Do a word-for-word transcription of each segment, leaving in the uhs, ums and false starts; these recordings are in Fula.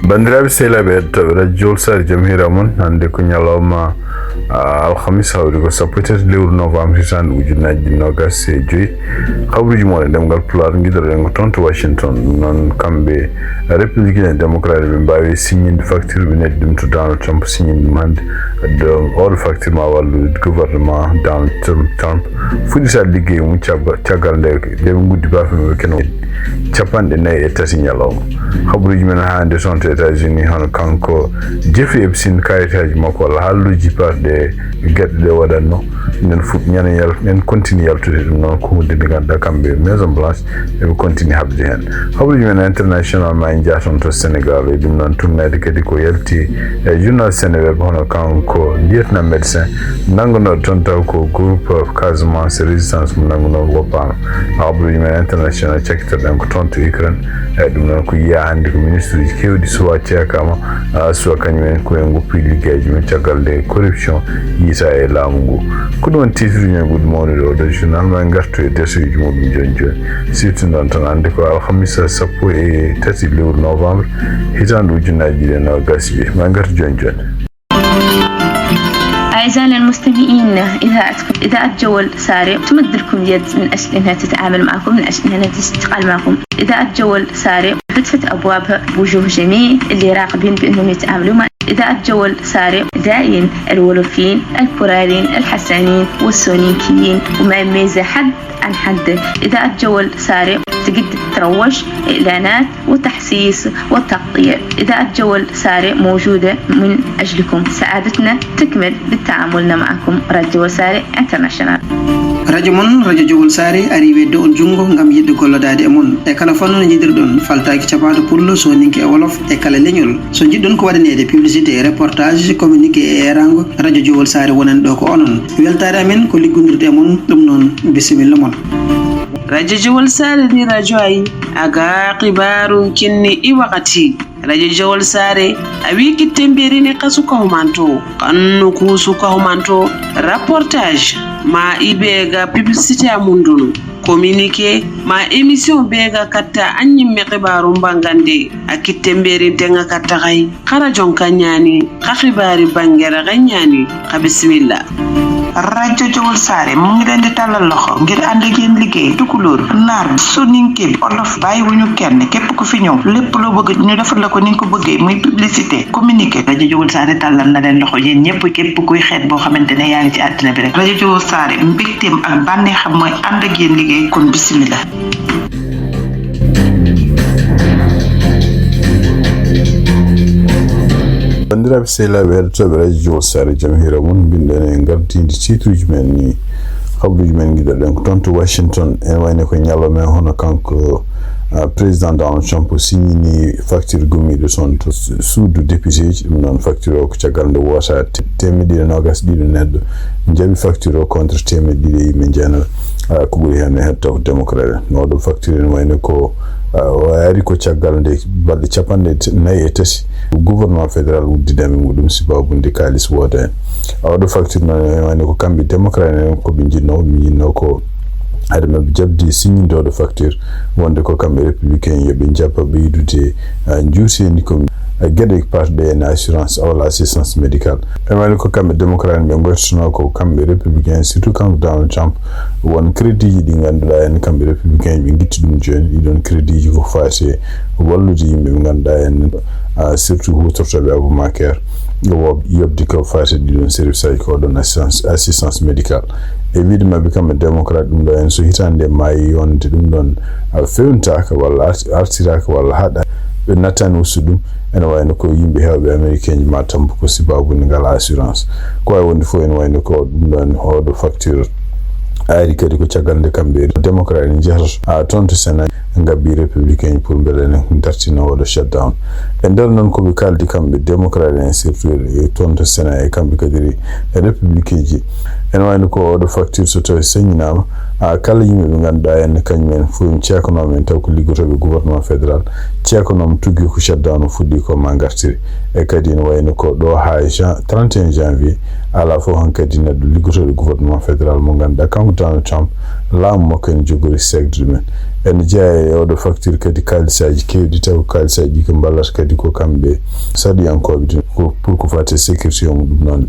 Banndiraaɓe sehilaaɓe heɗotooɓe radio Jowol Saare, jam hiira mon. Hannde ko ñalawma, ah, alhamis, hawri ko sappo e tati lewru novembre, hitaande ujunnaji ɗiɗi nogas e joyi. Habruuji mon e ɗemngal Pulaar, ngiɗoɗen ko toon to Washington. Ɗum noon, kamɓe Républicain Démocrate ɓe mbaawi signinde facture, ɓe neldi ɗum to Donald Trump, signinde ɗum hannde. Donc, oɗo facture ma wallu gouvernement Donald Trump, Trump fuɗɗita liggey mum cagga-, caggal nde, nde ɓe nguddi baafe maɓɓe keno capanɗe nayi e tati ñalawma. Habruuji men hannde toon to États-Unis, hono kanko Jeffrey Epstein, kayitaaji makko walla haalluuji baɗɗi e geɗe ɗe waɗatno. Enen fof ñande yal-, en continue yaltude ɗum noon, ko huunde nde ngannduɗaa kamɓe Maison Blanche eɓe continue haɓde heen. Habruuji men international ma en njah toon to Sénégal, e ɗum noon tourneede kadi ko yalti e journal Seneweb, hono kanko lieutenant médecin nanngunooɗo toon taw ko groupe Casamance Résistance mo nanngunooɗo woppaama. Habruuji men international cakkitoɗen ko toon to Ukraine, e ɗum noon ko yiyaa hannde ko ministre uji keewɗi suwa ceekaama, ah, suwa kañum en ko en ngoppi liggeyaaji mum caggal nde corruption yiyta e laamu ngu. Ko ɗum woni titre uji men ɓurɗi mawnude oɗo journal. Ma en ngartu e desoyuji muɗum jooni jooni. Siftinɗon tan hannde ko alhamisa sappo e tati lewru novembre, hitaande ujunnaji ɗiɗi e nogas e joyi. Ma en ngartu jooni jooni. أعزائنا المستمعين، إذاعتكم إذاعة جول ساري تمد لكم اليد من أجل أنها تتعامل معكم، من أجل أنها تشتغل معكم. إذاعة جول ساري فتحت أبوابها بوجوه جميع اللي راغبين بأنهم يتعاملوا مع إذاعة جول ساري، داعين الولوفيين، البوراليين، الحسانيين والسونيكيين، وما يميز حد عن حد. إذاعة جول ساري تقدر تروج، إعلانات، وتحسيس وتغطية. إذاعة جول ساري موجودة من أجلكم. سعادتنا تكمل بالتعامل معكم. راديو جول ساري انترناشونال. Radio mon, Radio Jowol Saare, ari weddo on junngo ngam yiɗde gollodaade e mon. E kala fannu no njiɗirɗon, faltaaki caɓaaɗo pullo, sooninke e wolof, e kala leñol. So njiɗɗon ko waɗaneede publicité, reportage, communiqué e eeraango, Radio Jowol Saare wonan ɗo ko onon. Weltaare amen ko liggondirde e mon, ɗum noon, bisimilla mon. Radio Jowol Saare ndi radio ayi, aga xibaaru kinni i wakati. Radio Jowol Saare, a wi kitte mberini ka suka humanto, kannu ku suka humanto, reportage, ma ibe ga publicité a mundunu, communiqué, ma émission be ga katta a ñimme xibaaru mbangande, a kitte mberin tenga katta xay, xara jonka ñaani, xa xibaari bangera xa ñaani, xa bisimilla. Radio Jowol Saare mu ngi leen di tàllal loxo ngir ànd ak yéen liggéey tukulóor, naar, soninke, olof, bàyyiwuñu kenn. Képp ku fi ñëw, lépp loo bëgg ñu defal la ko ni nga ko bëggee, muy publicité, communiqué. Radio Jowol Saare tàllal na leen loxo yéen ñëpp, képp kuy xeet boo xamante ne yaa ngi ci àddina bi rek. Radio Jowol Saare, mbégteem ak bànneexam mooy ànd ak yéen liggéey, kon bisimila. Banndiraaɓe sehilaaɓe heɗotooɓe Radio Jowol Saare, jam hiira mon, mbinɗen e ngardiindi titruuji men ni. Habruuji men ngiɗoɗen ko toon to Washington. Ene wayno ko ñalawma e hono kanko, ah, président Donald Trump signini facture gummiiɗo toon to su-, suudu député ji. Ɗum noon facture o ko caggal nde woota te-, teemedde ɗiɗi e noogas ɗiɗo neɗɗo njaɓi facture o contre teemedde ɗiɗi e yimɓe jeenayo. Ah, ko ɓuri heen ne heddoo ko démocrate en. Oɗo facture ene wayno ko, ah, o ari ko caggal nde balɗe capanɗe nayi e tati gouvernement fédéral uddidande muɗum sababu nde kaalis wooda heen. Oɗo facture noon ene wayno ko kamɓe démocrate en ko ɓe njiɗno, ɓe njiɗno ko hade maɓɓe jaɓde signinde oɗo facture wonde ko kamɓe républicain yo ɓe njaɓa ɓeydude, ah, njuuteendi ko, ah, geɗe parɗe en assurance walla assistance médicale. Ɓe mbaɗi ko kamɓe démocrate ɓe ngoytotonoo ko kamɓe républicain, surtout kanko Donald Trump, won crédit ji ɗi ngannduɗaa en kamɓe républicain ɓe ngitti ɗum jooni. Ɗiɗon crédit ji ko faati e wallude yimɓe ɓe ngannduɗaa en, ah, surtout huutortooɓe Obamacare, wo-, yoɓde ko faati e ɗiɗon service aji ko ɗon assistance, assistance médicale. E wiide maɓɓe kamɓe démocrate ɗum ɗo en so hitaande maayi yonde ɗum ɗon, ah, fewntaaka walla art-, artiraaka walla haɗa ɓe nattani ustu ɗum. Ene wayno ko yimɓe heewɓe américain ji ma tampu ko sababu nde ngal assurance. Ko wawi wonde fof ene wayno ko ɗum ɗon oɗo facture ari kadi ko caggal nde kamɓe démocrate en njehata, ah, toon to Sénat ngabbi républicain ji pour mbele ne dartina oɗo shutdown. E nder noon ko ɓe kaldi kamɓe démocrate en surtout e toon to Sénat e kamɓe kadi républicain ji. Ene wayno ko oɗo facture so tawi sañinama, ah, kala yimɓe ɓe ngannduɗaa en kañum en fof en ceekanoma en taw ko liggotooɓe gouvernement fédéral, ceekanoma tuggi ko shutdown o fuɗɗi ko ma ngartiri. E kadi ene wayno ko ɗo haa jan-, trente et un janvier, alaa fof hankadi neɗɗo liggotooɗo gouvernement fédéral mo ngannduɗaa kanko Donald Trump, laamu makko ene jogori seegde ɗumen. Ene jeyaa e oɗo facture kadi kaalisaaji keewɗi, taw ko kaalisaaji ɗi ko mballata kadi ko kamɓe saɗiyankooɓe ɗin, ko pour ko fati e sécurité mum. Ɗum noon,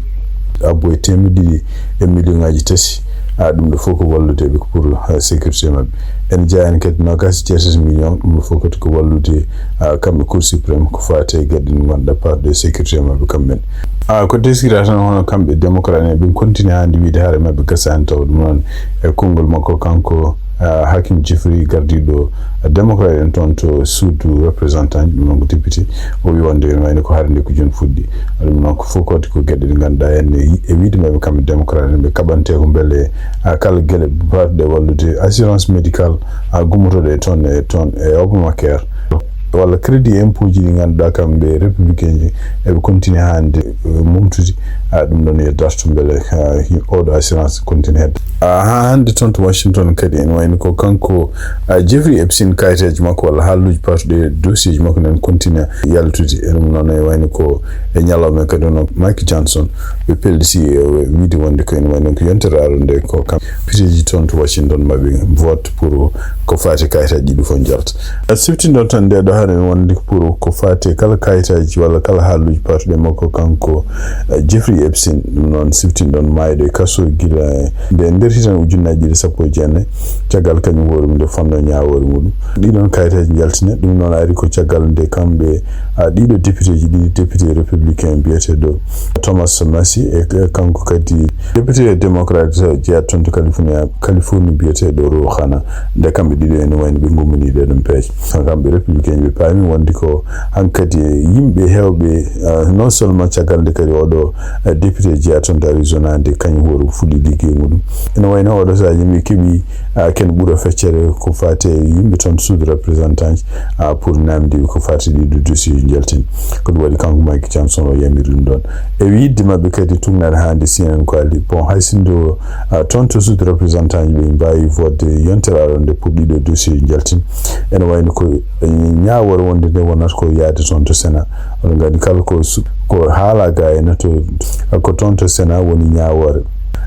abbo e teemedde ɗiɗi e million ŋaaji tati, a, ɗum ɗo fof ko wallude ɓe ko pour, a, sécurité maɓɓe. Ene jeyaa heen kadi noogaas e jeetati million, ɗum ɗo fof kadi ko wallude, a, kamɓe Cour suprême ko fati e geɗe ɗe ngannduɗaa part de sécurité maɓɓe kamɓe ne. A, ko teskira tan hono kamɓe démocrate en, ɓe continue hannde wiyde haare maɓɓe gasaani, taw ɗum noon e konngol makko kanko, a, Hakeem Jeffrey, gardiiɗo démocrate en toon to suudu représentant, ɗum noon ko député, o wi wonde ene wayno ko hare nde ko jooni fuɗɗi. Ɗum noon ko fof kadi ko geɗe ɗe ngannduɗaa en e, e wiyde maɓɓe kamɓe démocrate en, ɓe kaɓante ko mbele, a, kala geɗe baɗɗe wallude assurance médicale, a, gummotooɗe e toon, e toon e Obamacare, walla crédit impôt ji ɗi ngannduɗaa kamɓe républicain ji eɓe continue hannde, e, mumtude, a, ɗum ɗon yo dartu mbele, a, oɗo assurance continue hedde. A, haa hannde toon to Washington kadi ene wayno ko kanko, a, Jeffrey Epstein, kayiteeji makko walla haaluuji paatuɗi e dossier ji makko nen continue yaltude. E ɗum noon ene wayno ko e ñalawma kadi hono Mike Johnson ɓe pelliti, e, wiyde wonde ko ene wayno ko yontere aroore nde ko kam piteeji toon to Washington maɓɓe vote pour ko fati kayitaaji ɗiɗi fof njalta. A, siftinɗon tan nde ɗo haren wonde pour ko fati kala kayitaaji walla kala haaluuji paatuɗi e makko kanko, a, Jeffrey Epstein. Ɗum noon siftinɗon maayde e kaso gila e nde nder hitan ujunnaaji ɗiɗi sappo e jeenayi, caggal kañum hoore mum nde fanno ñaawoore muɗum. Ɗiɗon kayitaaji njaltine, ɗum noon ari ko caggal nde kamɓe, a, ɗiɗo député ji ɗiɗi, député républicain biyeteeɗo Thomas Massie e, e kanko kadi député démocrate jeyaɗo toon to California, Californie biyeteeɗo Ro Khanna, nde kamɓe ɗiɗo ene wayno ɓe ngummini ɗee ɗon peeje. Kamɓe républicain ɓe paami wonde ko hankadi yimɓe heewɓe, a, non seulement caggal nde kadi oɗo, a, député jeyaɗo toon to Arizona nde kañum hoore fuɗɗi liggey muɗum. Ene wayno oɗo sahaa yimɓe keɓi, a, ken ɓura feccere ko fati e yimɓe toon suudu représentant, a, pour namdiɓe ko fati ɗiɗo dossier ji njaltini. Ko ɗum waɗi kanko Mike Johnson o yamiri ɗum ɗon. E yidde maɓɓe kadi tugnaade hannde C N N ko haaldi. Bon, hay sinno, a, toon to suudu représentant ji ɓe mbaawi vote yontere aroore nde pour ɗiɗo dossier ji njaltini. Ene wayno ko, e, ñaawoore wonde nde wonata ko yaade toon to Sénat. Oɗon nganndi kala ko su-, ko haala ga ene to, ko toon to Sénat woni ñaawoore.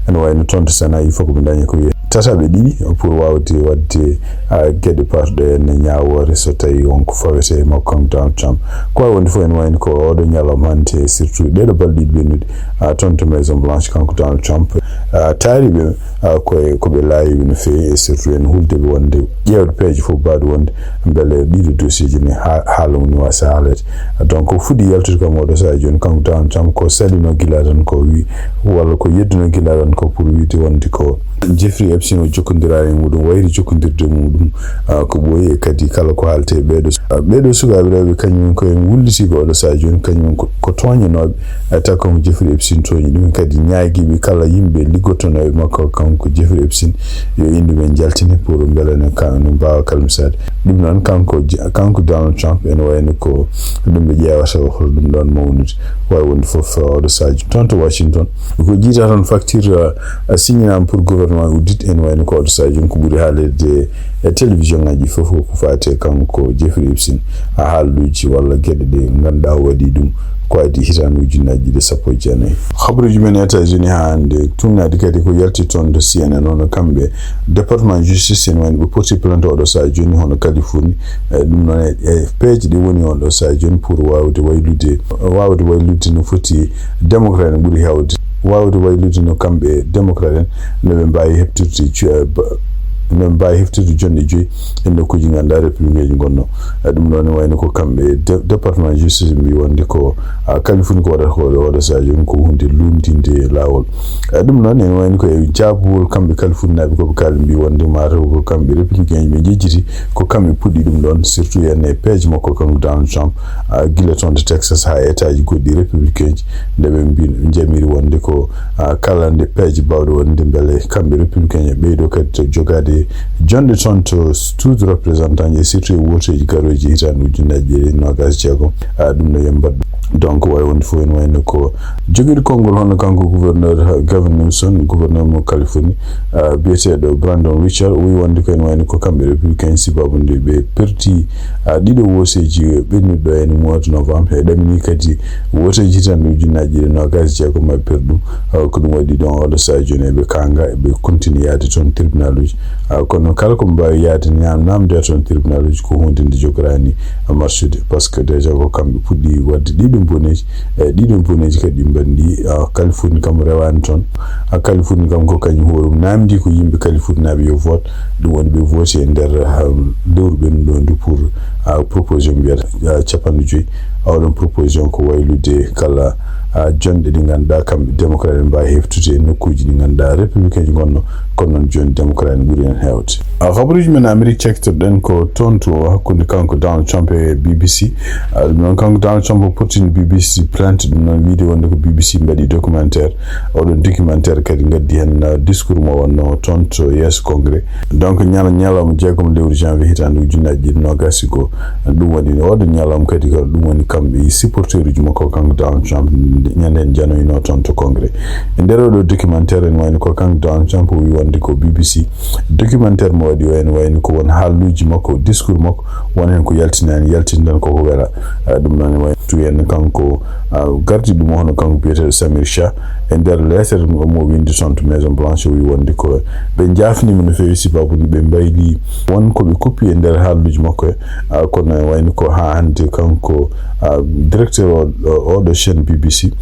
Ene wayno toon to Sénat il faut ko ɓe ndaña ko wiye tataɓe ɗiɗi pour waawde waɗde, a, geɗe paatuɗe e ñaawoore so tawi won ko fawete e makko kanko Donald Trump. Ko wawi wonde fof ene wayno ko oɗo ñalawma hannde, surtout ɗeɗo balɗe ɗiɗi ɓennuɗe, a, toon to Maison Blanche kanko Donald Trump, a, taariɓe, a, koye ko ɓe laayiɓe no feewi, e surtout en hulde ɓe wonde ƴeewde peeje fof baɗe wonde mbele ɗiɗo dossier ji ne ha-, haala mum ne wasa haalede. Donc o fuɗɗi yaltude kam oɗo sahaa jooni kanko Donald Trump ko salino gila tan ko wi walla ko yedduno gila tan ko pour wiide wonde ko Jeffrey Epstein o jokkondiraani e muɗum, wayri jokkondirde e muɗum, a, ko ɓooyi e kadi kala ko haaletee ɓeeɗo, a, ɓeeɗo sukaaɓe rewɓe kañum en ko en wulliti ko oɗo sahaa jooni kañum en ko, ko tooñanooɓe, a, taw kanko Jeffrey Epstein tooñi ɗum kadi ñaagiiɓe kala yimɓe liggottonooɓe makko kanko Jeffrey Epstein yo innde men njaltine pour mbele no ka-, no mbaawa kalmisaade. Ɗum noon kanko Je-, kanko Donald Trump ene wayno ko ɗum ɓe ƴeewata ko hol ɗum ɗon mawnude. Wawi wonde fof, uh, oɗo sahaa jooni toon to Washington. Ko jiita toon facture, uh, signinaama pour gouvernement uddit, ene wayno ko oɗo sahaa jooni ko ɓuri haalirde e télévision ngaji fof ko fati e kanko Jeffrey Epstein, a, haaluuji walla geɗe ɗe ngannduɗaa o waɗi ɗum ko adii hitaande ujunnaaji ɗiɗi e sappo e jeenayi. Habaruuji men États-Unis haa hannde tugnaade kadi ko yalti toon to C N N, hono kamɓe département justice ene wayno ɓe porti plainte oɗo sahaa jooni hono Californie. E ɗum noon e, e peeje ɗe woni oɗo sahaa jooni pour waawde waylude, waawde waylude no foti démocrate en ɓuri heewde, waawde waylude no kamɓe démocrate en no ɓe mbaawi heɓtirde ju-, eh, ba-, no ɓe mbaawi heɓtirde jonɗe joyi e nokkuuji ngannduɗaa républicain ji ngonno. Eh, ɗum noon ne wayno ko kamɓe de-, département justice mbi wonde ko, ah, Californie ko waɗata ko oɗo sahaa jooni ko huunde luumdinde laawol. Eh, ɗum noon ene wayno ko e jaabawol kamɓe Californie naaɓe ko ɓe kaali mbi wonde mataw ko kamɓe républicain ɓe njejjiti ko kamɓe puɗɗi ɗum ɗon, surtout ene e peeje makko kanko Donald Trump, ah, gila toon to Texas haa e état ji goɗɗi républicain ji, nde ɓe mbi-, njamiri wonde ko, ah, kala nde peeje baawɗe wonde mbele kamɓe républicain ɓe ɓeydo kadi to jogaade jonɗe toon to suudu représentant ji, surtout e wooteeji garooji hitaande ujunnaaji ɗiɗi e noogaas e jeegom, ah, ɗum no yembat. Donc wawi wonde fof ene wayno ko jogiiɗo konngol hono kanko gouverneur, ah, Gavin Newsom, gouverneur mo Californie, ah, biyeteeɗo Brandon Richard, o wi wonde ko ene wayno ko kamɓe républicain sababu nde ɓe perti, ah, ɗiɗo wooteeji ɓennuɗo en mois de novembre, e ɗamini kadi wooteeji hitaande ujunnaaji ɗiɗi e noogaas e jeegom maɓɓe perɗum. Ah, ko ɗum waɗi ɗon oɗo sahaa jooni eɓe kaanga, eɓe continue yaade toon tribunal uji. Ah, kono kala ko mbaawi yaade ñaam naamnde toon tribunal uji ko huunde nde jogoraani marsude, par ce que déjà ko kamɓe puɗɗi waɗde ɗiɗum boneeji, e ɗiɗum boneeji kadi ɗi mbaɗndi, ah, Californie kam rewaani toon. Ah, Californie kam ko kañum hoore mum naamndi ko yimɓe Californie naaɓe yo vote, ɗum woni ɓe vote e nder, ah, lewru ɓennuɗo ndu pour, ah, proposition mbiyata, ah, capanɗe joyi. Oɗon proposition ko waylude kala, ah, jonɗe ɗi ngannduɗaa kamɓe démocrate en mbaawi heftude e nokkuuji ɗi ngannduɗaa républicain ji ngonno, kono noon jooni démocrate en ɓuri en heewde. Ah, kabaruuji men Amérique cakkitorɗen ko toon to hakkunde kanko Donald Trump e B B C. Ah, ɗum noon kanko Donald Trump o portini B B C plainte, ɗum noon wiide wonde ko B B C mbaɗi documentaire. Oɗon documentaire kadi ngaddi heen, ah, discours mo wonno toon to yeeso Congrès. Donc ñala-, ñalawma jeegom lewru janvier hitaande ujunnaji ɗiɗi noogaas e goo. Ɗum woni oɗo ñalawma kadi ko ɗum woni kamɓe e supporteruji makko kanko Donald Trump ñande en janoyino toon to Congrès. E nder oɗo documentaire en wayno ko kanko Donald Trump o wi wonde ko B B C documentaire mo waɗi o en wayno ko won haalluuji makko, discours makko, won heen ko yaltinaani, yaltintan koko wela. Ah, ɗum noon e wayno tu en kanko, ah, gardi ɗum hono kanko biyeteeɗo Samir Shah. E nder leetere mo windi toon to Maison Blanche o wi wonde ko ɓe njaafniima no feewi sababu ɓe mbayli won ko ɓe kuppi e nder haalluuji makko he. Ah, kono e wayno ko haa hannde kanko, ah, directeur o, o, oɗo chaîne B B C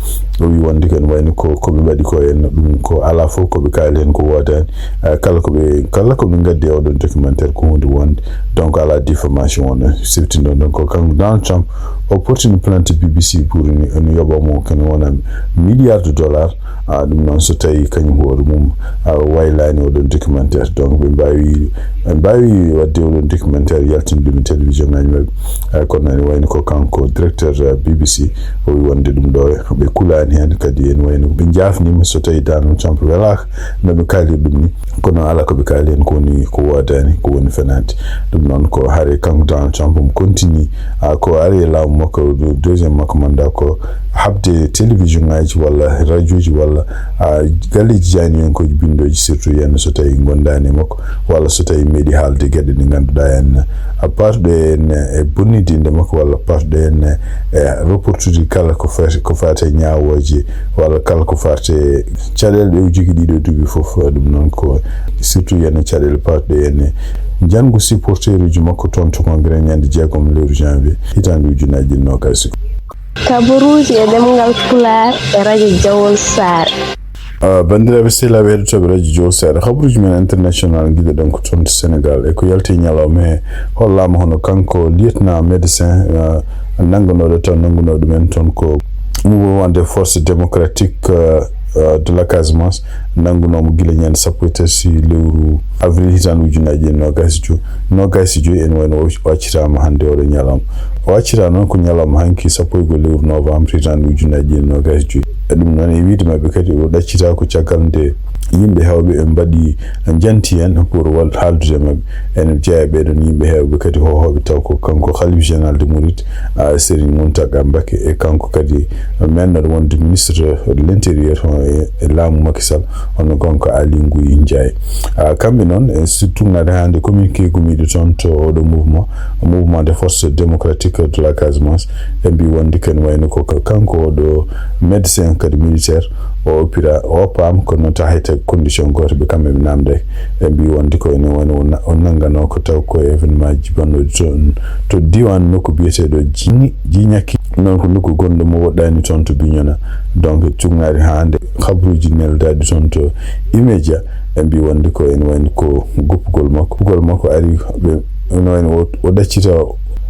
o wi wonde ko en wayno ko, ko ɓe mbaɗi ko en ɗum ko alaa fof ko ɓe kaali heen ko woodaani. Ah, kala ko ɓe, kala ko ɓe ngaddi e oɗon documentaire ko huunde wonde, donc alaa diffamation wonɗon siftinɗon ɗon ko kanko Donald Trump o portini plainte B B C pour ni, ni yoɓa mo kene wona milliard de dollars. Ah, ɗum noon so tawi kañum hoore mum, ah, waylaani oɗon documentaire, donc ɓe mbaawi, ɓe mbaawi waɗde oɗon documentaire yaltinde ɗum e télévision ngaji maɓɓe. Ah, kono ene wayno ko kanko directeur, ah, B B C o wi wonde ɗum ɗo ɓe kulaani heen, kadi ene wayno ɓe njaafniima so tawi Donald Trump welaaka no ɓe kaaliri ɗum ni, kono alaa ko ɓe kaali heen ko woni ko woodaani, ko woni fenaande. Ɗum noon ko hare kanko Donald Trump omo continue, ah, ko ari e laamu makko, deuxième makko mandat ko haɓde télévision ngaji walla radio ji walla, ah, galleeji jaaniyankooji binndooji, surtout heen so tawi ngondaani e makko walla so tawi meeɗi haalde geɗe ɗe ngannduɗaa en, ah, parɗe en e bonnidiinde makko walla parɗe en e reportude kala ko fa-, ko faati e ñaawooje walla kala ko faati e caɗeele ɗe o jogii ɗiɗo duuɓi fof. Ɗum noon ko surtout heen caɗeele parɗe en e njanngu supporteruji makko toon to Congrès ñande jeegom lewru janvier hitaande ujunnaji ɗiɗi noogaas e goo. Kabaruuji e ɗemngal Pulaar e Radio Jawol Saare. Ah, banndiraaɓe sehilaaɓe heɗotooɓe Radio Jawol Saare, kabaruuji men international ngiɗoɗen ko toon to Sénégal. E ko yalti e ñalawma he, hollaama hono kanko lieutenant médecin, ah, nanngunooɗo taw nanngunooɗo men toon ko mouvement de force démocratique, ah, ah, de la Casamance, nanngunoomo gila ñande sappo e tati lewru avril hitaande ujunnaji ɗiɗi noogaas e joy, noogaas e joy, ene wayno o, o accitaama hannde oɗo ñalawma. O accita noon ko ñalawma hanki sappo e goo lewru novembre hitaande ujunnaji ɗiɗi noogaas e joy. E ɗum noon e wiide maɓɓe kadi o ɗaccita ko caggal nde yimɓe heewɓe ɓe mbaɗi njanti heen pour wal-, haaldude e maɓɓe. Ene jeyaa e ɓee ɗoon yimɓe heewɓe kadi hohooɓe taw ko kanko Khalife général de Mouride, ah, Serigne Mountakha Mbacké, e kanko kadi mennoɗo wonde ministre de l'intérieur, eh, e laamu Macky Sall, hono kanko Aly Ngouille Ndiaye. Ah, kamɓe noon, eh, si tuugnaade haa hannde communiqué gumiiɗo toon to oɗo mouvement, mouvement de force démocratique de la Casamance, ɓe mbi wonde ken wayno ko ka-, kanko oɗo médecin kadi militaire, o oppira, o oppaama, kono noon tawa hay tawi condition gooto ɓe kamɓe ɓe naamndaaki. Ɓe mbi wonde ko ene wayno o na-, o nannganoo ko taw ko événement ji bannooji toon to diiwaan nokku biyeteeɗo Ji-, Jiñakki, noon ko nokku gonɗo mo woɗɗaani toon to Bignona. Donc, cuŋŋaari haa hannde, habruuji neldaaɗi toon to E-Media, ɓe mbi wonde ko ene wayno ko guppugol makko. Guppugol makko ari, ɓe, ene wayno o, o ɗaccita,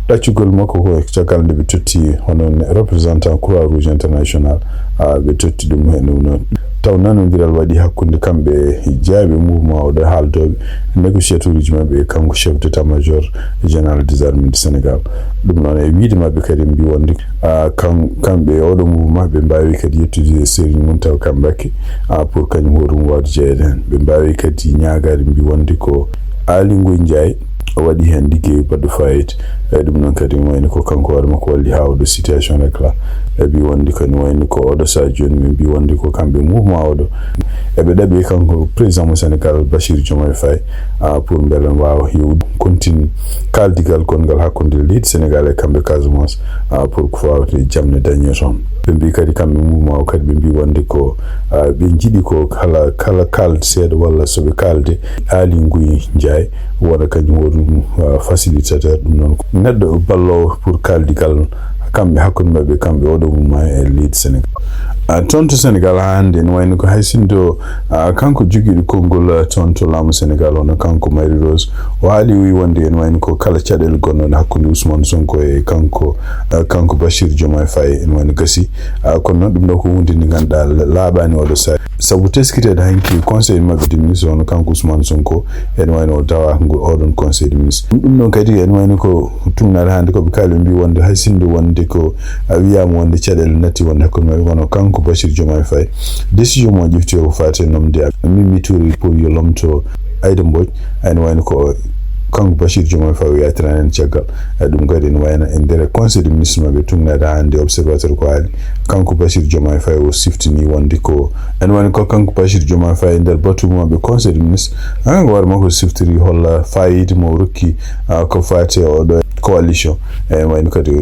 ɗaccugol makko ko caggal nde ɓe totti hono ne, représentant Croix Rouge International, ah, ɓe totti ɗum heen ɗum noon. Taw nanondiral waɗi hakkunde kamɓe e jeyaaɓe mouvement oɗo, haaldooɓe, négociateur uji maɓɓe e kanko chef d'état-major général des armées du Sénégal. Ɗum noon e wiide maɓɓe kadi mbi wonde, ah, kam-, kamɓe e oɗo mouvement ɓe mbaawi kadi yettude Serigne Mountakha Mbacké, ah, pour kañum hoore mum waawde jeyeede heen. Ɓe mbaawi kadi ñaagaade mbi wonde ko Aly Ngouille Ndiaye o waɗi heen liggey baɗɗo fayida. Eeyi, ɗum noon kadi, ene wayno ko kanko hoore makko walli haa oɗo situation rek la. E mbi wonde kadi wayno ko oɗo sahaa jooni, min mbi wonde ko kamɓe mouvement oɗo. Eɓe ɗaɓi kanko président mo Sénégal, Bassirou Diomaye Faye, ah, pour mbele waawa yewtude, continue kaaldigal gonngal hakkunde leydi Sénégal e kamɓe Casamance, ah, pour ko fawte jamne dañe toon. Ɓe mbi kadi kamɓe mouvement o kadi ɓe mbi wonde ko, ah, ɓe jiɗi ko kala, kala kaalde seeɗa walla so ɓe kaalde, Aly Ngouille Ndiaye wona kañum woni, ah, facilitateur, ɗum noon ko neɗɗo ballowo pour kaaldigal kamɓe hakkunde maɓɓe, kamɓe oɗo mouvement e leydi Sénégal. Ah, toon to Sénégal haa hannde ene wayno ko hay sinno, ah, kanko jogiiɗo konngol, ah, toon to laamu Sénégal, hono kanko Marie Rose, o haali, o wi wonde ene wayno ko kala caɗeele gonnoɗe hakkunde Ousmane Sonko e kanko, ah, kanko Bachir Diomaye Faye ene wayno gasi. Ah, kono noon ɗum ɗo ko huunde nde ngannduɗaa la-, laaɓaani oɗo sahaa. Sabu teskiteede hanki conseil maɓɓe de ministre hono kanko Ousmane Sonko ene wayno o dawaaka ngol oɗon conseil de ministre. Ɗum ɗum noon kadi ene wayno ko tugnaade hannde ko ɓe kaali, ɓe mbi wonde hay sinno wonde ko a wiyaama wonde caɗeele natti wonde hakkunde maɓɓe, kono kanko Bachir Diomaye Faye, décision mo ƴefti o ko faati e nomde Mimi Touré pour yo lomto Aïda Mbodj, ene wayno ko kanko Bachir Diomaye Faye o yaatirani en caggal. E ɗum kadi ene wayno e nder conseil de ministre maɓɓe tugnaade hannde observateur ko haali. Kanko Bachir Diomaye Faye o siftini wonde ko, ene wayno ko kanko Bachir Diomaye Faye e nder batu maɓɓe conseil de ministre, kanko hoore makko siftiri holla fayida mo rokki, ah, ko faati e oɗo coalition. E wayno kadi o,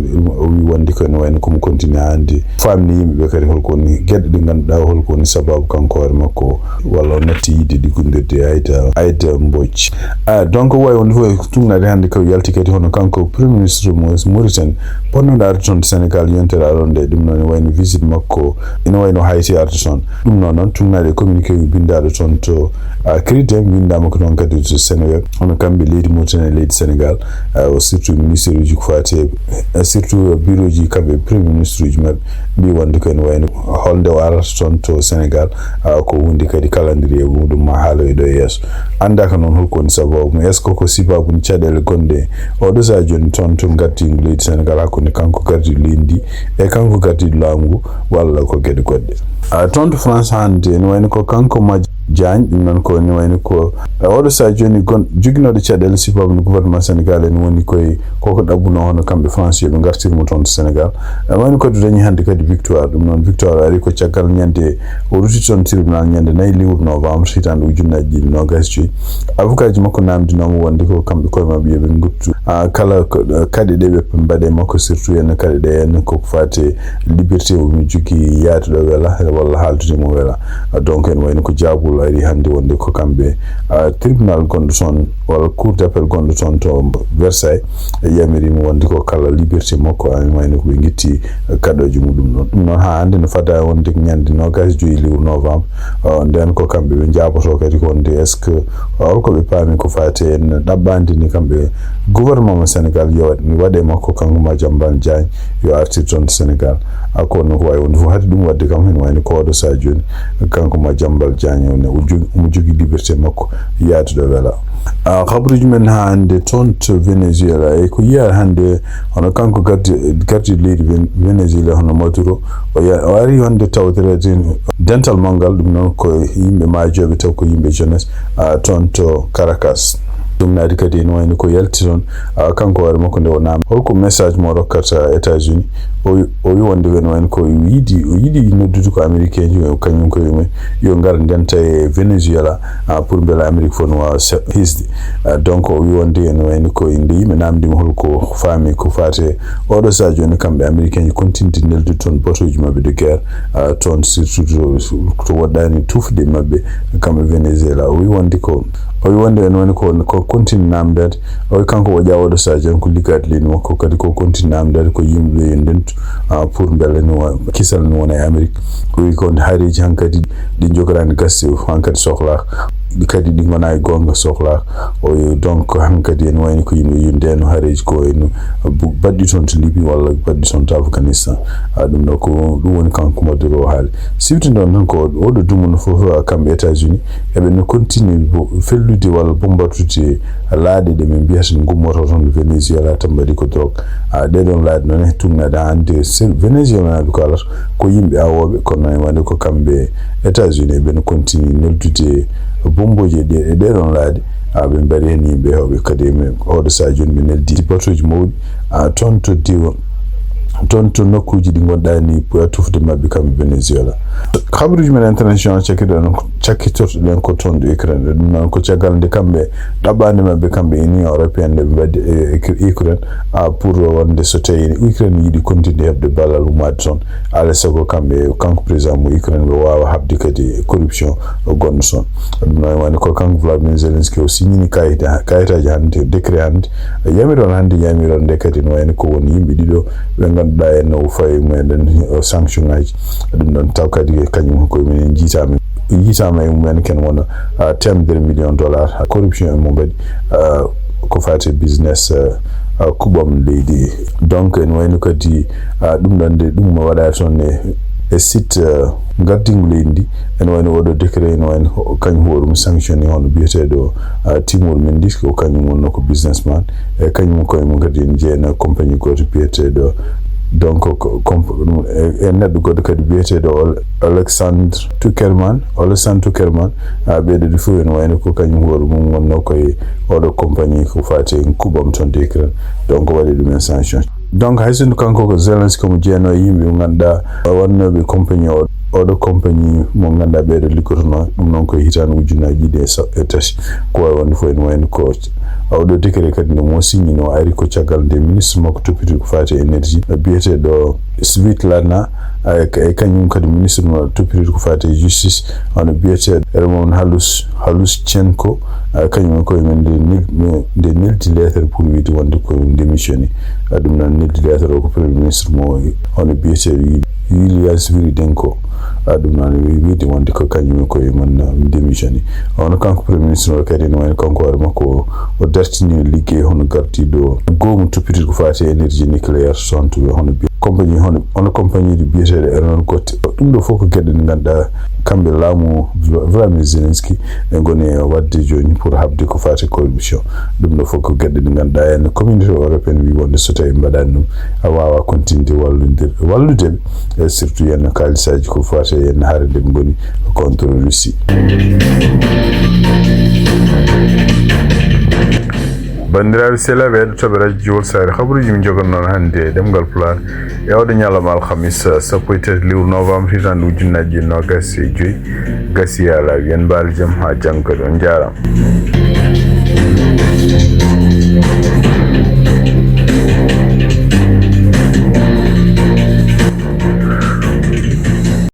o wi wonde ko ene wayno ko mo continue hannde faamni yimɓe ɓe kadi holko woni geɗe ɗe ngannduɗaa holko woni sababu kanko hoore makko walla o natti yiɗde liggondirde e Aïda, Aïda Mbodj. Ah, donc wawi wonde fof tugnaade hannde ko yalti kadi hono kanko premier ministre mo Mauritanie, ponnoɗo arde toon to Sénégal, yontere aroore nde, ɗum noon ene wayno visite makko ene wayno Haïti arde toon. Ɗum noon noon tugnaade e communiqué bindaaɗo toon to, ah, Crit'Em, windaama ko toon kadi to Seneweb, hono kamɓe leydi Mauritanie e leydi Sénégal, ah, surtout ministère uji ko faati e, eh, surtout bureau ji kamɓe premier ministre uji maɓɓe, mbi wonde ko ene wayno holnde o arata toon to Sénégal, ah, ko huunde kadi calendrier muɗum ma haaloyo ɗo e yeeso. Anndaaka noon holko woni sababu mum, est-ce que ko sababu ni caɗeele gonɗe oɗo sahaa jooni toon to gardiigu leydi Sénégal hakkunde kanko gardiiɗo leydi ndi e kanko gardiiɗo laamu ngu, walla ko geɗe goɗɗe? Ah, toon to France hannde ene wayno ko kanko Madiambal Diagne, ɗum noon ko ene wayno ko, eh, oɗo sahaa jooni gon-, joginooɗo caɗeele sababu no gouvernement Sénégal ene woni koye koko ɗaɓɓuno hono kamɓe France yo ɓe ngartir mo toon to Sénégal. Ene wayno kadi o dañi hannde kadi victoire, ɗum noon victoire o ari ko caggal ñande o rutti toon tribunal ñande nayi lewru novembre hitaande ujunnaaji ɗiɗi noogaas e joyi. Avocat ji makko namdinoo mo wonde ko kamɓe koye maɓɓe yo ɓe nguttu, ah, kala ko, eh, kaɗe ɗe ɓe mbaɗe makko, surtout en kaɗe ɗe en ko faati e liberté o mi jogii yaade ɗo wela walla haaldude mo wela. Ah, donc ene wayno ko jaabol ari hannde wonde ko kamɓe, ah, tribunal gonɗo toon walla cour d'appel gonɗo toon to Versailles, e yamiri mo wonde ko kala liberté makko, ene wayno ko ɓe ngitti, eh, kaɗooji muɗum ɗon. Ɗum noon haa hannde no fada wonde ñande noogaas e joyi lewru novembre, eh, nden ko kamɓe ɓe njaaboto kadi ko wonde est-ce que, eh, holko ɓe paami ko faati en ɗaɓɓaande ni kamɓe gouvernement mo Sénégal yo waɗ-, mi waɗe makko kanko Madiambal Diagne yo artir toon Sénégal. Ah, kono noon ko wawi wonde fof haade ɗum waɗde kam, heno wayno ko oɗo sahaa jooni kanko Madiambal Diagne o ne o jog-, omo jogii liberté makko yaade ɗo wela. Ah, habaruuji men haa hannde toon to Venezuela, e ko yiyaa hannde hono kanko gardi-, gardiiɗo leydi Ven-, Venezuela hono Maduro, o ya-, o ari wonde tawtoreede dental manngal, ɗum noon ko yimɓe maajooɓe taw ko yimɓe jeunesse, ah, toon to Caracas. Ɗum naati kadi ene wayno ko yalti toon, ah, kanko hoore makko nde o naam holko message mo rokkata États-Unis, o wi, o wi wonde ene wayno ko o yiɗi, o yiɗi noddude ko américain ji, kañum koye mum yo ngar ndenta e Venezuela, ah, pour mbela Amérique fof no waawa se-, hisde. Ah, donc o wi wonde ene wayno ko nde yimɓe namdi mo holko faami ko faati e oɗo sahaa jooni kamɓe américain ji continue de neldude toon bateau ji maɓɓe de guerre, ah, toon surtout to, to woɗɗaani tufde maɓɓe kamɓe Venezuela. O wi wonde ko, o wi wonde ene wayno ko, ko continue namdade. O wi kanko o ƴaawa oɗo sahaa jooni ko liggaade leydi makko, kadi ko continue namdade ko yimɓe ɓe yo ndentu, ah, pour mbela no wa-, kisal no wona e Amérique. O wi ko hareeji hankadi ɗi njogoraani gasde hankadi sohlaaka. Ɗi kadi ɗi ngonaa e goonga sohlaaka. O wi donc hankadi ene wayno ko yimɓe yo ndeno hareeji ko wayno bu-, baɗɗi toon to Libye walla baɗɗi toon to Afghanistan. Ah, ɗum ɗo ko ɗum woni kanko Maduro o haali. Siwtindon tan ko oɗo dumunna fof, ah, kamɓe États-Unis eɓe no continue bo-, fellude walla bombarditude laaɗe ɗe min mbiyata ngummoto toon Venezuela tan mbaɗi ko drogue. Ah, ɗee ɗoon laaɗe noon e tugnaade hannde se-, Venezuela naaɓe ko alata ko yimɓe awooɓe, kono noon e wonde ko kamɓe États-Unis eɓe no continue neldude bomboji e ɗe, e ɗee ɗoon laaɗe. Ah, ɓe mbaɗi heen yimɓe hewɓe kadi e men oɗo sahaa jooni ɓe neldi bateau ji mawɗi, ah, toon to diwa-, toon to nokkuuji ɗi ngonɗaa ni tufde maɓɓe kamɓe Venezuela. Habaruuji men international cakkiɗo noon cakkitorɗe ɗen ko toon ɗo Ukraine. Ɗum noon ko caggal nde kamɓe ɗaɓɓaande maɓɓe kamɓe Union Européenne nde ɓe mbaɗi e Ukraine, a pour wonde so tawi Ukraine yiɗi continude heɓde ballal ummaade toon, alaa e sago kamɓe, kanko président mo Ukraine ɓe waawa haɓde kadi corruption gonɗo toon. Ɗum noon woni ko kanko Vladimir Zelensky o signini kayita-, kayitaaji hannde, décret hannde, yamiroon hannde, yamiroon nde kadi no wayno ko woni yimɓe ɗiɗo ɓe ngannduɗaa en o fawi mumen ɗen, o sanction ngaji. Ɗum ɗon taw kadi kañum ko minen jiitaama, jiitaama e mumen ken wona, ah, temedere million dollar corruption e mo mbaɗi, ah, ko fati business, ah, ah, kuɓam leydi. Donc ene wayno kadi, ah, ɗum ɗon nde ɗum no waɗa toon e, e site, ah, gardingu leydi ndi. Ene wayno oɗo décret ene wayno ko kañum hoore mum sanctionné hono biyeteeɗo, ah, Timur Mendy, ko kañum wonno ko businessman. E kañum koye mum kadi ene jeeyna compagnie gooto biyeteeɗo, donc ko comp-, e, e neɗɗo goɗɗo kadi biyeteeɗo Ol-, Alexandre Tuckerman, Alexandre Tuckerman, a, ɓeeɗo ɗi fof ene wayno ko kañum hoore mum wonno koye oɗo compagnie ko fati en kuɓam toon de Ukraine. Donc waɗi ɗum en sanction. Donc hay sinno kanko ko Zelensky mo jeeyno e yimɓe ɓe ngannduɗaa wonnooɓe compagnie o, oɗo compagnie mo ngannduɗaa ɓeeɗo liggotono ɗum noon koye hitaande ujunnaji ɗiɗi e sappo e tati. Ko wawi wonde fof ene wayno ko oɗo décret kadi nde mo signino ari ko caggal nde ministre makko toppitiri ko fati e énergie biyeteeɗo Svitlana, e, e kañum kadi ministre mo toppitiri ko fati e justice, hono biyeteeɗo Roman Halus, Haluschenko, e, kañum en koye mum nde nel-, nde neldi lettre pour wiide wonde ko démissionné. E, ɗum noon neldi lettre o ko premier ministre mo hono biyeteeɗo Yu-, Yulia Sviridenko. E, ɗum noon wi-, wiide wonde ko kañum en koye mum démissionné. Hono kanko premier ministre o kadi ene wayno kanko hoore makko o, o dartini liggeey hono gardiiɗo goomu toppitiri ko fati e énergie nucléaire to toon to hono bi-, compagnie hono, hono compagnie ji biyeteeɗo Eneor Gotte. Ɗum ɗo fof ko geɗe ɗe ngannduɗaa kamɓe laamu Vla-, Vladimir Zelensky ɓe ngoni e waɗde jooni pour haɓde ko fati corruption. Ɗum ɗo fof ko geɗe ɗe ngannduɗaa en communauté européenne wi wonde so tawi mbaɗaani ɗum a waawa continude wallude, wallude ɓe, e surtout yenno kaalisaaji ko fati e yenno haare nde ɓe ngoni contre Russie. Banndiraaɓe sehilaaɓe heɗotooɓe Radio Jiwol Saare, habaruuji min njoganii on hannde e ɗemngal Pulaar e oɗo ñalawma alhamis, sappo e tati lewru novembre, hitaande ujunnaji ɗiɗi e noogas e joyi. Gasi haa laaɓi, en mbaali jam, haa janngo kadi, on njaaraama.